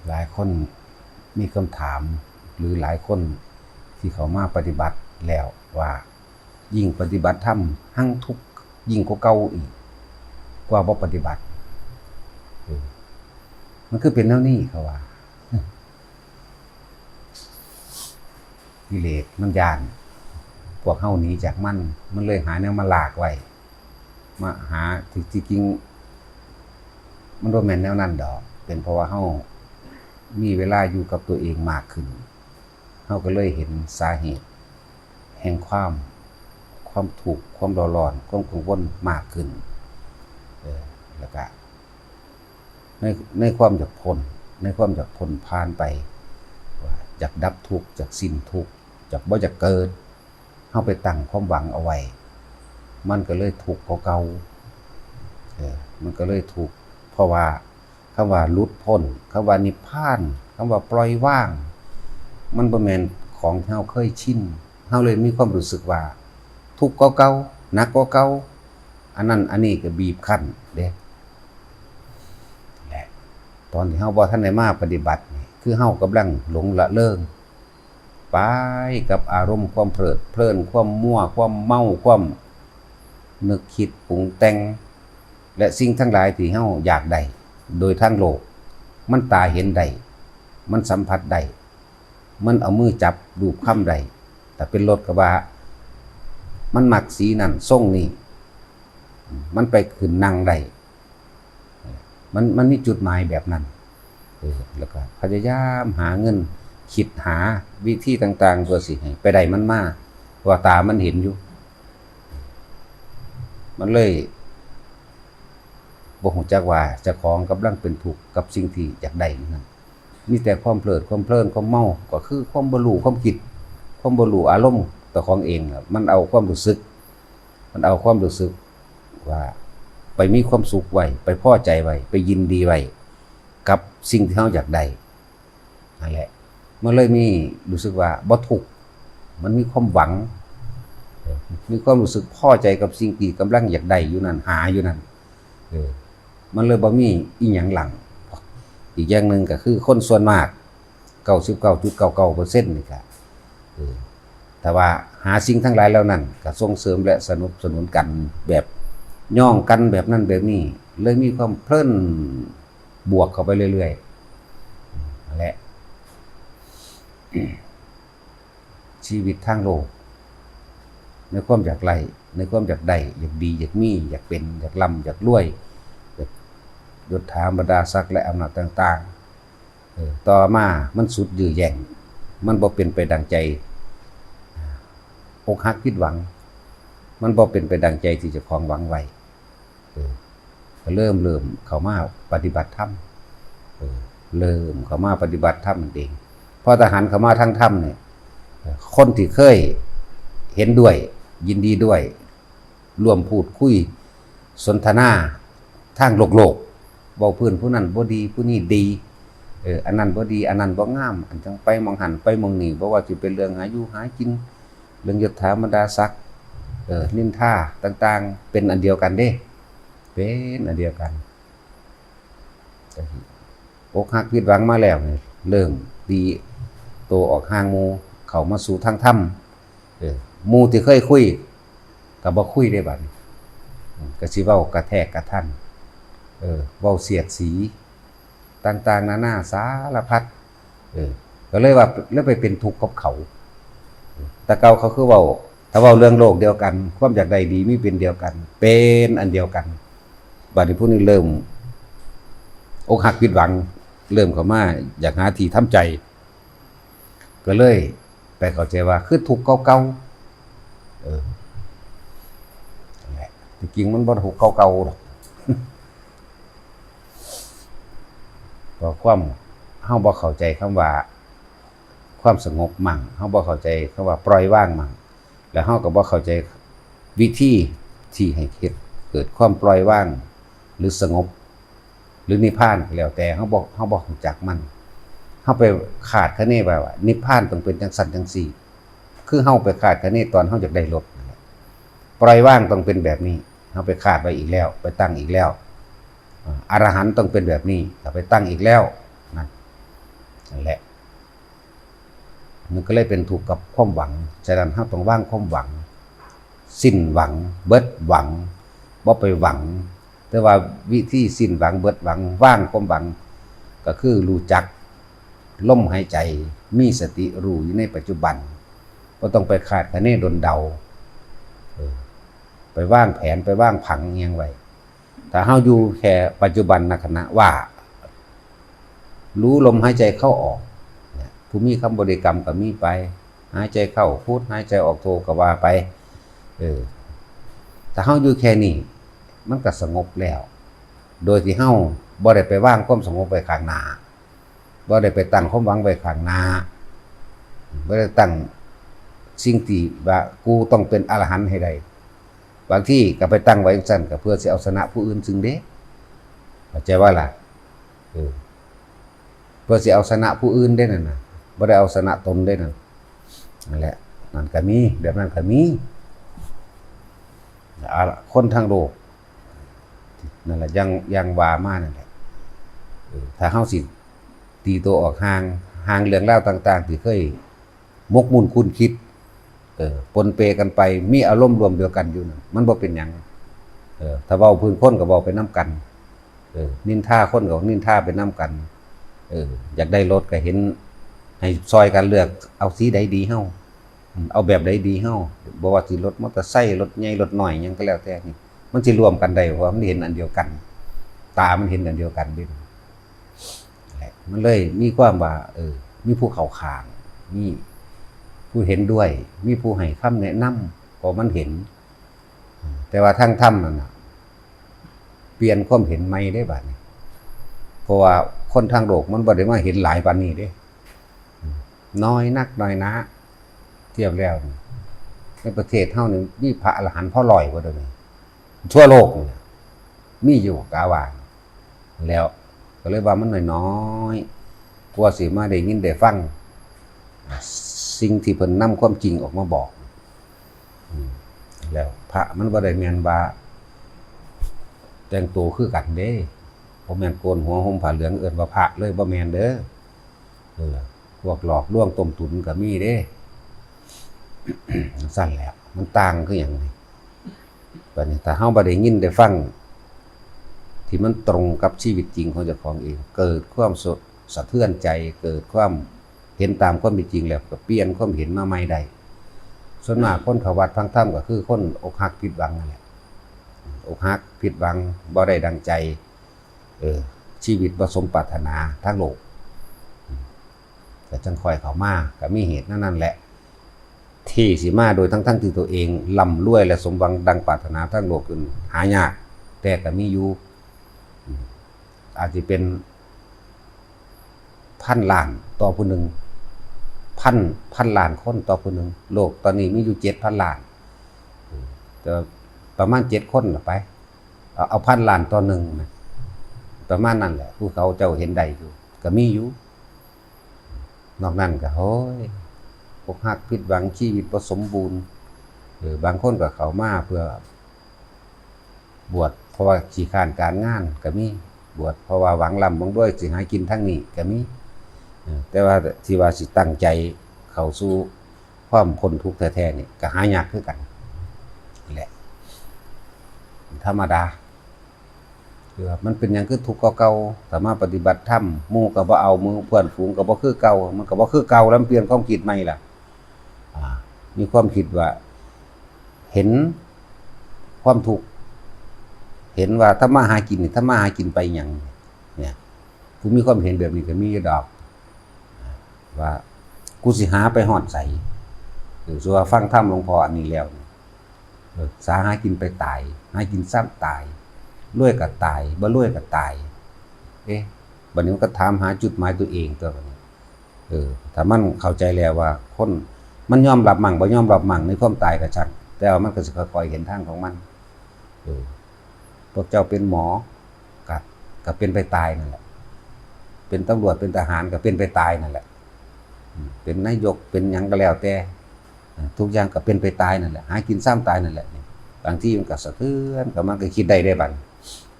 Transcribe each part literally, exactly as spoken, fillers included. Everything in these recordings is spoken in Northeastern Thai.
หลายคนมีคำถาม หรือหลายคนที่เข้ามาปฏิบัติแล้วว่า ยิ่งปฏิบัติธรรมหังทุกข์ยิ่งกว่าเก่าอีก กว่าบ่ปฏิบัติ เออ มันคือเป็นแนวนี้เขาว่า กิเลสมันย้าน พวกเฮาหนีจากมัน มันเลยหาแนวมาลากไว้ มาหา ที่ ที่จริง มันบ่แม่นแนวนั้นดอก เป็นเพราะว่าเฮามีเวลาอยู่กับตัวเองมากขึ้น เฮาก็เลยเห็นสาเหตุ แห่งความ ความทุกข์ ความเร่าร้อน ความกังวลมากขึ้น เออ แล้วก็ ใน ในความอยากพ้น ในความอยากพ้นผ่านไป ว่าอยากดับทุกข์ อยากสิ้นทุกข์ อยากบ่อยากเกิด เฮาไปตั้งความหวังเอาไว้ มันก็เลยทุกข์กว่าเก่า เออ มันก็เลยทุกข์ เพราะว่าคำว่าหลุดพ้น คำว่านิพพาน คำว่าปล่อยวาง มันบ่แม่นของที่เฮาเคยชิน เฮาเลยมีความรู้สึกว่า ทุกข์กว่าเก่า หนักกว่าเก่า อันนั้นอันนี้ก็บีบคั้นเด้ และตอนที่เฮาบ่ทันได้มาปฏิบัตินี่ คือเฮากำลังหลงละเลิง ไปกับอารมณ์ความเพลิดเพลิน ความมั่ว ความเมา ความนึกคิดปรุงแต่ง และสิ่งทั้งหลายที่เฮาอยากได้ โดยทางโลก มันตาเห็นได้ มันสัมผัสได้ มันเอามือจับลูบคลำได้ ถ้าเป็นรถก็ว่า มันมักสีนั่นทรงนี้ มันไปขึ้นนั่งได้ มัน มันมีจุดหมายแบบนั้น เออ แล้วก็พยายามหาเงิน คิดหาวิธีต่างๆ เพื่อสิให้ไปได้มันมา เพราะว่าตามันเห็นอยู่ มันเลยบ่ฮู้จักว่าเจ้าของกำลังเป็นทุกข์กับสิ่งที่อยากได้อยู่นั่น มีแต่ความเพลิดความเพลิน ความเมา ก็คือความบ่รู้ความคิด ความบ่รู้อารมณ์เจ้าของเองน่ะ มันเอาความรู้สึก มันเอาความรู้สึกว่าไปมีความสุขไว้ ไปพอใจไว้ ไปยินดีไว้ กับสิ่งที่เฮาอยากได้ นั่นแหละ มันเลยมีรู้สึกว่าบ่ทุกข์ มันมีความหวัง มีความรู้สึกพอใจกับสิ่งที่กำลังอยากได้อยู่นั่น หาอยู่นั่น เออ มันเลยบ่มีอิหยังหลั่ง อีกอย่างหนึ่งก็คือคนส่วนมาก เก้าสิบเก้าจุดเก้าเก้าเปอร์เซ็นต์ นี่ก็ เออ แต่ว่าหาสิ่งทั้งหลายเหล่านั้นก็ส่งเสริมและสนับสนุนกันแบบย่องกันแบบนั้นแบบนี้ เลยมีความเพลินบวกเข้าไปเรื่อยๆ นั่นแหละ ชีวิตทางโลก ในความอยากไล่ ในความอยากได้ อยากดี อยากมี อยากเป็น อยากร่ำ อยากรวย อยากยศถาบรรดาศักดิ์และอำนาจต่างๆ เออ ต่อมามันสุดยื้อแย่ง มันบ่เป็นไปดังใจ อกหักผิดหวัง มันบ่เป็นไปดังใจที่เจ้าของหวังไว้ เออ ก็เริ่ม เริ่มเข้ามาปฏิบัติธรรม เออ เริ่มเข้ามาปฏิบัติธรรมนั่นเอง พอทหารเข้ามาทางธรรมเนี่ย เออ คนที่เคยเห็นด้วย ยินดีด้วย ร่วมพูดคุย สนทนาทางโลกๆ เว้าพื้นผู้นั้นบ่ดี ผู้นี้ดี เออ อันนั้นบ่ดี อันนั้นบ่งาม อันจั่งไปหม่องหั้นไปหม่องนี่ บ่ว่าสิเป็นเรื่องหาอยู่หากิน เรื่องยศถาบรรดาศักดิ์ เออ นินทาต่างๆ เป็นอันเดียวกันเด้ เป็นอันเดียวกัน อกหักผิดหวังมาแล้วนี่ เริ่มตีตัวออกห่างหมู่ เข้ามาสู่ทางธรรม เออ หมู่ที่เคยคุย ก็บ่คุยได้บัดนี้ อืม ก็สิเว้ากระแทกกระทัน เออ เว้าเสียดสี ต่างๆ นานาสารพัด เออ ก็เลยว่า เลยไปเป็นทุกข์กับเขา แต่เก่าเขาคือเว้า ถ้าเว้าเรื่องโลกเดียวกัน ความอยากได้ดีมีเป็นเดียวกัน เป็นอันเดียวกัน บัดนี้ผู้นี้เริ่ม อกหักผิดหวัง เริ่มเข้ามาอยากหาที่ทำใจ ก็เลยไปเข้าใจว่าคือทุกข์เก่าๆ เออ นั่นแหละ ที่จริงมันบ่ทุกข์เก่าๆ ดอก เพราะความ เฮาบ่เข้าใจคำว่า ความสงบมั่ง เฮาบ่เข้าใจคำว่าปล่อยวางมั่ง แล้วเฮาก็บ่เข้าใจวิธีที่ให้เฮ็ดเกิดความปล่อยวาง หรือสงบ หรือนิพพานก็แล้วแต่ เฮาบ่ เฮาบ่รู้จักมัน เฮาไปคาดคะเนไว้ว่า นิพพานต้องเป็นจั่งซั้นจั่งซี้ คือเฮาไปคาดคะเนตอนเฮาอยากได้รถนั่นแหละ ปล่อยวางต้องเป็นแบบนี้ เฮาไปคาดไว้อีกแล้ว ไปตั้งอีกแล้ว อ่า อรหันต์ต้องเป็นแบบนี้ ก็ไปตั้งอีกแล้ว นั่น นั่นแหละ มันก็เลยเป็นทุกข์กับความหวัง ฉะนั้นเราต้องวางความหวัง สิ้นหวัง เบิดหวัง บ่ไปหวัง แต่ว่าวิธีสิ้นหวัง เบิดหวัง วางความหวัง ก็คือรู้จักลมหายใจ มีสติรู้อยู่ในปัจจุบัน บ่ต้องไปคาดคะเนดนเดา เออ ไปวางแผน ไปวางผังอิหยังไว้ ถ้าเราอยู่แค่ปัจจุบันขณะว่า รู้ลมหายใจเข้าออก เนี่ย ผู้มีคำบริกรรมก็มีไป หายใจเข้าพุท หายใจออกโทก็ว่าไป เออ ถ้าเราอยู่แค่นี้ มันก็สงบแล้ว โดยที่เราบ่ได้ไปวางความสงบไว้ข้างหน้า บ่ได้ไปตั้งความหวังไว้ข้างหน้า บ่ได้ตั้งสิ่งที่ว่ากูต้องเป็นอรหันต์ให้ได้ บางทีก็ไปตั้งไว้จั่งซั้นก็เพื่อสิเอาชนะผู้อื่นซึ่งเด้ เข้าใจว่าล่ะ เออ เพื่อสิเอาชนะผู้อื่นเด้นั่นน่ะ บ่ได้เอาชนะตนเด้นั่น นั่นแหละ นั่นก็มี แบบนั้นก็มี เอาละ คนทางโลก นั่นแหละ อย่าง อย่างว่ามานั่นแหละ เออ ถ้าเราสิตีตัวออกห่าง ห่างเรื่องราวต่างๆ ที่เคยหมกมุ่นคุ้นคิด เออ ปนเปกันไป มีอารมณ์ร่วมเดียวกันอยู่นั่น มันบ่เป็นหยัง เออ ถ้าเว้าพื้นคนก็เว้าไปนำกัน เออ นินทาคนก็นินทาไปนำกัน เออ อยากได้รถก็เห็น ให้ซอยกันเลือก เอาสีใดดีเฮา อืม เอาแบบใดดีเฮา บ่ว่าสิรถมอเตอร์ไซค์ รถใหญ่ รถน้อย หยังก็แล้วแต่นี่ มันสิร่วมกันได้ เพราะว่ามันเห็นอันเดียวกัน ตามันเห็นอันเดียวกันเด้ มันเลยมีความว่า เออ มีผู้เข้าข้าง มีผู้เห็นด้วย มีผู้ให้คำแนะนำ เพราะมันเห็น แต่ว่าทางธรรมนั่นน่ะ เปลี่ยนความเห็นใหม่ได้บัดนี้ เพราะว่าคนทางโลกมันบ่ได้มาเห็นหลายปานนี้เด้ น้อยนักน้อยหนา เทียบแล้วนี่ ในประเทศเฮานี่มีพระอรหันต์พอร้อยกว่าเดี๋ยวนี้ ทั่วโลกนี่มีอยู่กาว่า แล้วก็เลยว่ามันน้อยๆ กว่าสิมาได้ยินได้ฟัง สิ่งที่เพิ่นนำความจริงออกมาบอก อืม แล้วพระมันบ่ได้แม่นว่า แต่งตัวคือกันเด้ บ่แม่นโกนหัวห่มผ้าเหลืองเอิ้นว่าพระเลย บ่แม่นเด้อ เออ พวกหลอกลวงต้มตุ๋นก็มีเด้ ซั่นแหละ มันต่างคือหยังนี่ บัดนี้ถ้าเฮาบ่ได้ยินได้ฟัง ที่มันตรงกับชีวิตจริงของเจ้าของเอง เกิดความสะ สะเทือนใจ เกิดความเห็นตามความเป็นจริงแล้วก็เปลี่ยนความเห็นมาใหม่ได้ ส่วนมากคนเข้าวัดฟังธรรมก็คือคนอกหักผิดหวังนั่นแหละ อกหักผิดหวัง บ่ได้ดังใจ เออ ชีวิตบ่สมปรารถนาทางโลก ก็จั่งค่อยเข้ามา ก็มีเหตุนั่นนั่นแหละ ที่สิมาโดยทั้งๆที่ตัวเองร่ำรวยและสมหวังดังปรารถนาทางโลกขึ้น หายาก แต่ก็มีอยู่ อืม อาจสิเป็นพันล้านต่อผู้หนึ่ง พัน พันล้านคนต่อผู้หนึ่ง โลกตอนนี้มีอยู่เจ็ดพันล้าน อืม แต่ว่าประมาณเจ็ดคนน่ะไป เอา เอาพันล้านต่อหนึ่งนะ ประมาณนั้นแหละ ผู้เขาเจ้าเห็นได้อยู่ ก็มีอยู่ นอกนั้นก็ โอ้ย อกหักผิดหวัง ชีวิตบ่สมบูรณ์ เออ บางคนก็เข้ามาเพื่อ บวชเพราะว่าขี้คร้านการงานก็มี บวชเพราะว่าหวังร่ำหวังรวย สิหากินทางนี้ก็มี เออ แต่ว่าที่ว่าสิตั้งใจเข้าสู่ความพ้นทุกข์แท้ๆนี่ก็หายากคือกัน นั่นแหละ ธรรมดา คือว่ามันเป็นหยังคือทุกข์กว่าเก่า ถ้ามาปฏิบัติธรรม หมู่ก็บ่เอา หมู่เพื่อนฝูงก็บ่คือเก่า มันก็บ่คือเก่าแล้ว มันเปลี่ยนความคิดใหม่ล่ะ อ่า มีความคิดว่า เห็นความทุกข์ เห็นว่าทำมาหากินนี่ ทำมาหากินไปหยัง เนี่ย ผู้มีความเห็นแบบนี้ก็มีอยู่ดอก ว่า กูสิหาไปฮอดไส เออ ส่วนว่าฟังธรรมหลวงพ่ออันนี้แล้วนี่ เออ สาหากินไปตาย หากินซ้ำตาย รวยก็ตาย บ่รวยก็ตาย เอ๊ะ บัดนี้มันก็ถามหาจุดหมายตัวเองตัวบัดนี้ เออ ถ้ามันเข้าใจแล้วว่าคน มันยอมรับมั่งบ่ยอมรับมั่งในความตายก็ช่าง แต่ว่ามันก็สิค่อยๆเห็นทางของมัน เออ พวกเจ้าเป็นหมอ ก็ ก็เป็นไปตายนั่นแหละ เป็นตำรวจ เป็นทหาร ก็เป็นไปตายนั่นแหละ อืม เป็นนายก เป็นหยังก็แล้วแต่ อ่า ทุกอย่างก็เป็นไปตายนั่นแหละ หากินซ้ำตายนั่นแหละ บางทีมันก็สะเทือน ก็มันก็คิดได้ได้บัด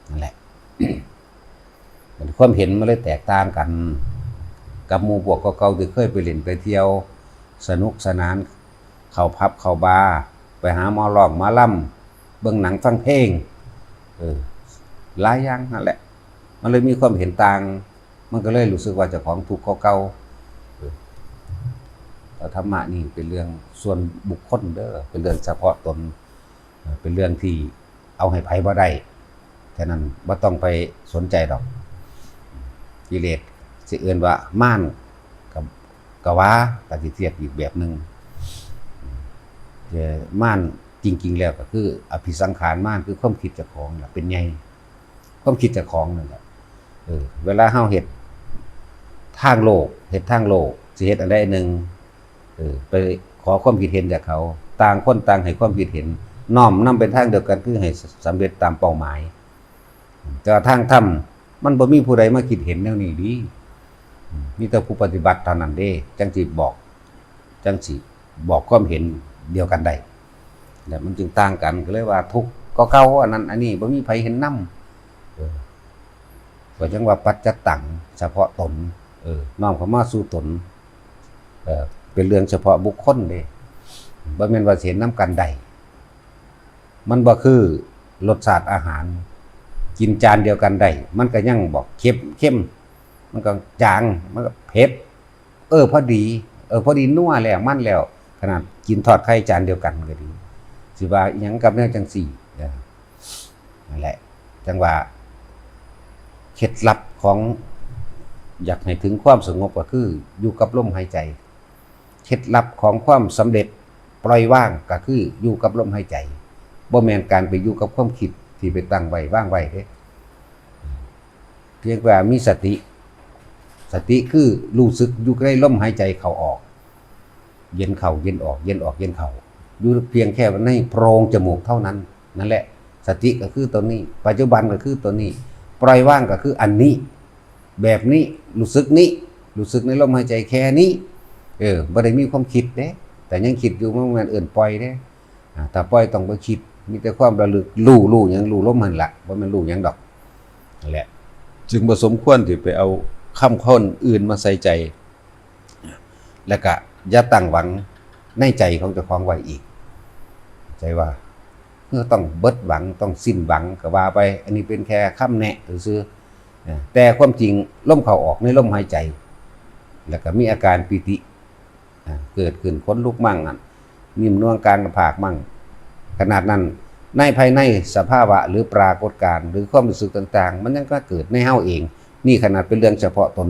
นั่นแหละ ความเห็นมันเลยแตกต่างกัน กับหมู่พวกเก่าๆที่เคยไปเล่นไปเที่ยว สนุกสนาน เข้าผับเข้าบาร์ ไปหาหมอร้องหมอลำ เบิ่งหนังฟังเพลง เออ หลายอย่างนั่นแหละ มันเลยมีความเห็นต่าง มันก็เลยรู้สึกว่าเจ้าของทุกข์เก่าๆ เออ แต่ธรรมะนี่เป็นเรื่องส่วนบุคคลเด้อ เป็นเรื่องเฉพาะตน เออ เป็นเรื่องที่เอาให้ไผบ่ได้ ฉะนั้นบ่ต้องไปสนใจดอก กิเลสสิเอิ้นว่ามาร ก็ ก็ว่า ก็สิเทียบอีกแบบหนึ่ง แต่มารจริงๆแล้วก็คืออภิสังขารมาร คือความคิดเจ้าของล่ะเป็นใหญ่ ความคิดเจ้าของนั่นแหละ เออ เวลาเฮาเฮ็ดทางโลก เฮ็ดทางโลก สิเฮ็ดอันใดอันหนึ่ง เออ ไปขอความคิดเห็นจากเขา ต่างคนต่างให้ความคิดเห็น น้อมนำไปทางเดียวกัน คือให้สำเร็จตามเป้าหมาย แต่ว่าทางธรรม มันบ่มีผู้ใดมาคิดเห็นแนวนี้ดี มีแต่ผู้ปฏิบัติเท่านั้นเด้ จั่งสิบอก จั่งสิบอกความเห็นเดียวกันได้ และมันจึงต่างกัน ก็เลยว่าทุกข์ก็เก่า อันนั้นอันนี้บ่มีไผเห็นนำ เออ ก็จั่งว่าปัจจัตตัง เฉพาะตน เออ น้อมเข้ามาสู่ตน เออ เป็นเรื่องเฉพาะบุคคลเด้ บ่แม่นว่าสิเห็นนำกันได้ มันบ่คือรสชาติอาหาร กินจานเดียวกันได้ มันก็ยังบอกเค็ม เค็ม มันก็จาง มันก็เผ็ด เออ พอดี เออ พอดีนัวแล้ว มันแล้ว ขนาดกินทอดไข่จานเดียวกันก็ดี สิว่าอิหยังกับแนวจั่งซี้ เออ นั่นแหละ จั่งว่า เคล็ดลับของ อยากให้ถึงความสงบก็คืออยู่กับลมหายใจ เคล็ดลับของความสำเร็จปล่อยวางก็คืออยู่กับลมหายใจ บ่แม่นการไปอยู่กับความคิดที่ไปตั้งไว้วางไว้เด้ เพียงว่ามีสติ สติคือรู้สึกอยู่ในลมหายใจเข้าออก เย็นเข้าเย็นออก เย็นออกเย็นเข้า อยู่เพียงแค่ในโพรงจมูกเท่านั้น นั่นแหละ สติก็คือตัวนี้ ปัจจุบันก็คือตัวนี้ ปล่อยวางก็คืออันนี้ แบบนี้ รู้สึกนี้ รู้สึกในลมหายใจแค่นี้ เออ บ่ได้มีความคิดเด้ แต่ยังคิดอยู่ มันบ่แม่นเอิ้นปล่อยเด้ อ่า ถ้าปล่อยต้องไปคิด มีแต่ความระลึก รู้ รู้หยัง รู้ลมหั่นละ บ่แม่นรู้หยังดอก นั่นแหละ จึงบ่สมควรที่ไปเอาคำคนอื่นมาใส่ใจ แล้วก็อย่าตั้งหวังในใจของเจ้าของไว้อีก ใจว่า เฮาต้องเบิดหวัง ต้องสิ้นหวังก็ว่าไป อันนี้เป็นแค่คำแนะซื่อๆ อ่า แต่ความจริงลมเข้าออกในลมหายใจ แล้วก็มีอาการปีติ อ่า เกิดขึ้น ขนลุกมั่ง อ่ะ นิ่มนวลกลางหน้าผากมั่ง ขนาดนั้น ในภายในสภาวะหรือปรากฏการณ์ หรือความรู้สึกต่างๆ มันยังก็เกิดในเฮาเอง นี่ขนาดเป็นเรื่องเฉพาะตน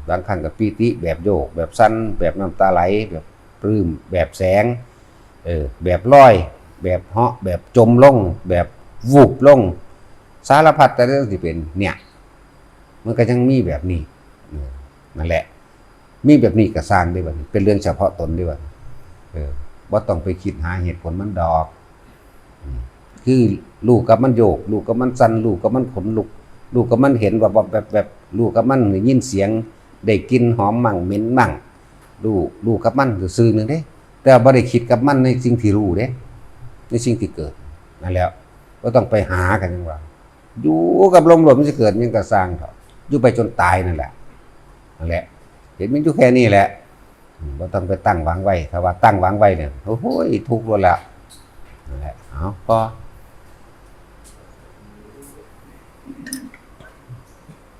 บางครั้งก็ปีติแบบโยก แบบสั่น แบบน้ำตาไหล แบบปลื้ม แบบแสง เออ แบบลอย แบบเหาะ แบบจมลง แบบวูบลง สารพัดแต่เรื่องที่เป็น เนี่ย มันก็ยังมีแบบนี้ เออ นั่นแหละ มีแบบนี้ก็ซ่างเด้บัดนี้ เป็นเรื่องเฉพาะตนเด้บัดนี้ เออ บ่ต้องไปคิดหาเหตุผลมันดอก อืม คือรู้กับมันโยก รู้กับมันสั่น รู้กับมันขนลุก รู้กับมันเห็นแบบๆๆ รู้กับมันได้ยินเสียง ได้กลิ่นหอมมั่งเหม็นมั่ง รู้ รู้กับมันซื่อๆ หนึ่งเด้ แต่บ่ได้คิดกับมันในสิ่งที่รู้เด้ ในสิ่งที่เกิด นั่นแหละ บ่ต้องไปหากันหยังว่า อยู่กับลมโลด มันสิเกิดหยังก็ซ่างเถาะ อยู่ไปจนตายนั่นแหละ นั่นแหละ เห็นมันอยู่แค่นี้แหละ อืม บ่ต้องไปตั้งหวังไว้ ถ้าว่าตั้งหวังไว้เนี่ย โอ้โห ทุกข์โลดแล้ว นั่นแหละ เอา พอ